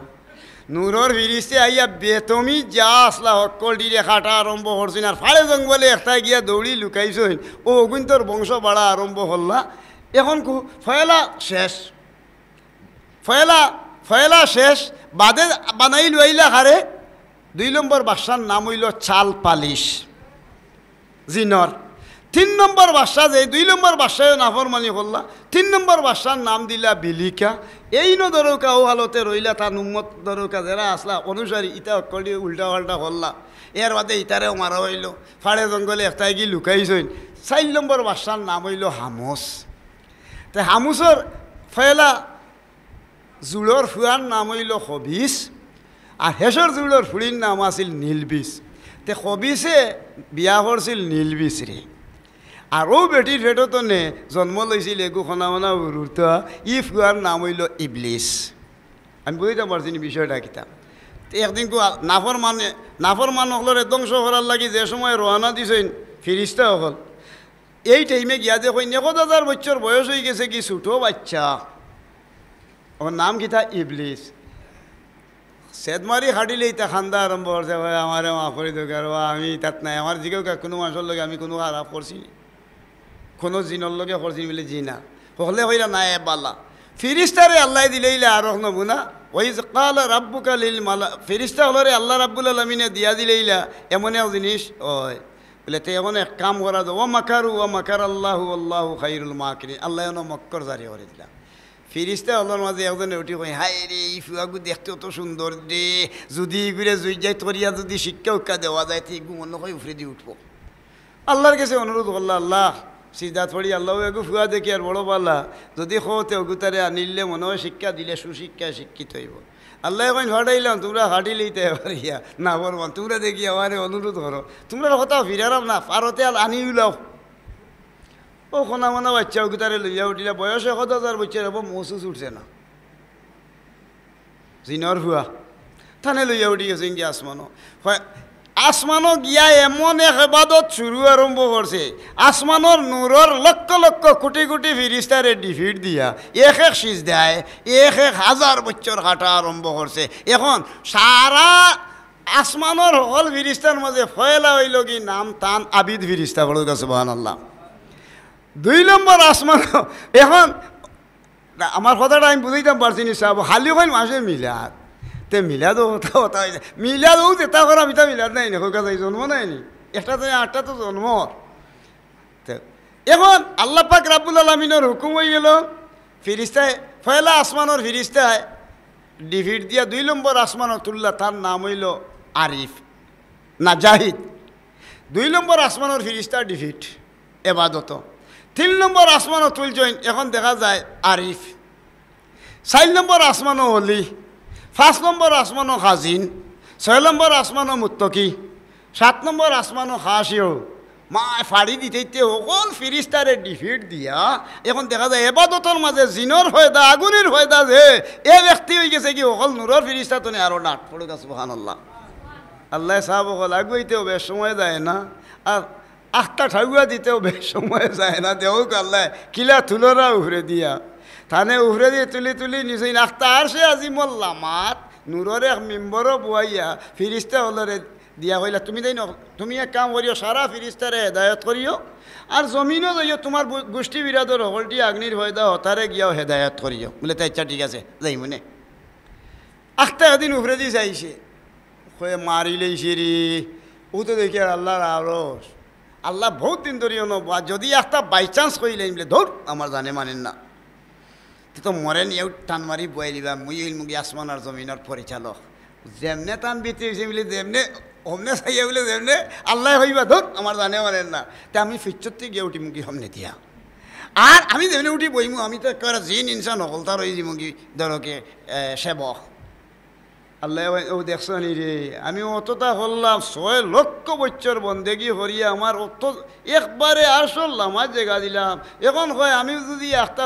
নূরর ফিরিস্তে আইয়া বেতমি যা আছলা হকলটিরে কাটা আরম্ভ করছইন, আর ফাড়ে জঙ্গলে একটায় গিয়া দৌড়ি লুকাইছইন। অউ অগুইন্তর বংশ বাড়া আরম্ভ করলা। এখন কু-, ফয়লা শেষ। ফয়লা, ফয়লা শেষ, বাদে বানাইল অইলা কারে? দুই নম্বর বাদশার নাম অইলো চাল পালিশ, জিনর। তিন নম্বর বাদশা যে, দুই নম্বর বাদশায়ও নাফরমানি করলা, তিন নম্বর বাদশার নাম দিলা বিলিকা। এইনও ধরুক্কা অউ হালতে রইলা, তান উম্মত ধরুক্কা যেরা আছলা অনুসারী, ইতা হকলটি উল্টা পাল্টা করলা। এর বাদে ইতারেও মারা অইলো, ফাড়ে জঙ্গলে একটায় গি লুকাইছইন। চাইর নম্বর বাদশার নাম অইলো হামস। তে হামুসর ফয়লা জুড়র ফুয়ার নাম অইলো খবিস, আর হেষর জুড়র ফুড়ির নাম আছিল নীলবিস। তে খবিসে বিয়া করছিল নীলবিসরে। আর অউ বেটির পেটো তনে জন্ম লইছিল এগু খনা মনা উরুরতা, ই ফুয়ার নাম অইলো ইবলিস। আমি বুঝাইতাম পারছি নি বিষয়টা কিতা? তে একদিন কু-, নাফরমানে, নাফরমান অকলরে ধ্বংস করার লাগি যে সময় রওয়ানা দিছইন ফিরিস্তা অকল, এই টাইমে গিয়া দেখইন একত হাজার বছর বয়স অইগেছে কি ছোট বাইচ্চা, ওর নাম কিতা? ইবলিস। সেদ মারি খাটিলে ইতা খান্দা আরম্ভ করছে, "ভাই, আমারে মাফ করি দেউক্কা রে বা, আমি ইতাত নাই, আমার জিগাউক্কা কুনু মানষর লগে আমি কুনু খারাপ করছি নি, কুনু জিনর লগে করছি নি?" বলে, "জি না।" হকলে কইরা, "না, এ বালা।" ফিরিস্তারে আল্লায় দিলাইলা আরক নমুনা, "ওয়াইজ ক্বালা রাব্বুকা লিল মালা-," ফিরিস্তা অকলরে আল্লাহ রাব্বুল আলামিনে দিয়া দিলাইলা এমন এক জিনিস অয়। বলে, "তে এখন এক কাম করা যাউক, ওয়া মাকারু ওয়া মাকারাল্লাহু ওয়াল্লাহু খাইরুল মাকিরিন।" আল্লায় অনো মক্কর জারি করি দিলা। ফিরিস্তা অকলর মাঝে একজনে উঠি কইন, "হায় রে, ই ফুয়াগু দেখতে অত সুন্দর রে, যুদি ইগুরে জুইজাইত করিয়া যুদি শিক্ষা উক্কা দেওয়া যায়, তে ইগু মনো অয় উফরেদি উঠবো।" আল্লার গেছে অনুরোধ করলা, "আল্লা, সিজদাত পড়ি, আল্লা, অউ এগু ফুয়া দেখি আর বড় বালা, যুদি কও তে অগুতারে আনিলে মনো অয় শিক্ষা দিলে সুশিক্ষায় শিক্ষিত অইবো।" আল্লায় কইন, "ফাটাইলাম, তুমরা ফাটিলেই তে পারিয়া, নাফরমান, তুমরা দেখি আমারে অনুরোধ করো, তুমরার কথা ফিরাইরাম না, পারো তে আল আনি উলাও।" অউ কনা মনা বাইচ্চা অগুতারে লইয়া উঠিলা, বয়স একত হাজার বছর অইবো, মৌসুস উঠছে না। জিনর ফুয়া। তানে লইয়া উঠি গেছইন গি আসমানো। হয়, আসমানো গিয়া এমন এক এবাদত শুরু আরম্ভ করছে, আসমানর নূরর লক্ষ লক্ষ কোটি কোটি ফিরিস্তারে defeat দিয়া এক এক সিজদায় এক এক হাজার বছর খাটা আরম্ভ করছে। এখন সারা আসমানর হকল ফিরিস্তার মাঝে ফয়লা অইলো গি নাম তান আবিদ ফিরিস্তা, বলো সুবহানাল্লাহ। দুই নম্বর আসমান, এখন না, আমার কথাটা আমি বুঝাইতাম পারছি নি সাব, খালি কইন মানষে মিলাদ। তে মিলাদ অউ কথা, কথা অইছে। মিলাদ অউ যেতা করা, ইতা মিলাদ নায় নি, কউক্কা চাই, জন্ম নায় নি। একটা তো, আটটা তো জন্ম। তে এখন আল্লাহ পাক রাব্বুল আলামিনর হুকুম অইগেলো, ফিরিস্তায়, পয়লা আসমানর ফিরিস্তায় defeat দিয়া দুই নম্বর আসমানো তুললা, তার নাম অইলো আরিফ, না জাহিদ। দুই নম্বর আসমানর ফিরিস্তা defeat এবাদত। তিন নম্বর আসমানো তুলছইন, এখন দেখা যায় আরিফ। চাইর নম্বর আসমানো অলি, পাঁচ নম্বর আসমানো খাজিন, ছয় নম্বর আসমানো মুত্তকি, সাত নম্বর আসমানো খাশিউ। মায় ফাড়ি দিতে দিতে হকল ফিরিস্তারে defeat দিয়া, এখন দেখা যায় এবাদতর মাঝে জিনর ফয়দা, আগুনির ফয়দা যে, এ ব্যক্তি অইগেছে গি হকল নূরর ফিরিস্তা তনে আরো ডাট পড়ুক, সুবহানাল্লাহ। আল্লায় সাব হকল আগুয়াইতেও বেশ সময় যায় না, আর আখতা ঠাউয়া দিতেও বেশ সময় যায় না। দেখউক আল্লায় কিলা তুলরা উফরে দিয়া, তানে উফরে দিয়া তুলি তুলি নিছইন আখতা আরশে আজিমর লামাত, নূরর এক মিম্বরো বওয়াইয়া ফিরিস্তা অকলরে দিয়া কইলা, "তুমি দেইন, তুমি এক কাম করিও, সারা ফিরিস্তারে হেদায়ত করিও, আর জমিনো যাইও, তুমার বু-, গুষ্টি বিরাদর হকলটি আগুনির ফয়দা, হতারে গিয়াও হেদায়ত করিও।" বলে, "তে আইচ্ছা, ঠিক আছে, যাইমুনে।" আখতা একদিন উফরেদি চাইছে, কয়, "মারিলাইছে রে, অউ তো দেখি আর আল্লার আরশ।" আল্লা বউত দিন ধরি অনো বওয়া, যুদি আখতা by chance কইলাইন বলে, "ধুর, আমার জানে মানের না।" তে তো মরে নিয়াউ টান মারি বওয়াইলিবা, মুই অইলমুগি আসমান আর জমিনর পরিচালক। যেমনে তান ভিতরে অইছে বলে, যেমনে, অমনে চাইয়া বলে, যেমনে আল্লায় কইবা, "ধুর, আমার জানে মানের না।" তে আমি পিছ্যত্তি গিয়া উঠিমুগি হমনে দিয়া। আর আমি যেমনে উঠি বইমু, আমি তো একেবারে জিন ইনসান হকলতার অইযিমুগি, ধরো কি, এ, সেবক। আল্লায় কইন, "অউ দেখছো নি রে, আমি অততা করলাম, ছয় লক্ষ বছর বন্দেগি করিয়া আমার অত একবারে আরশর লামাত জাগা দিলাম। এখন কয় আমি যুদি আখতা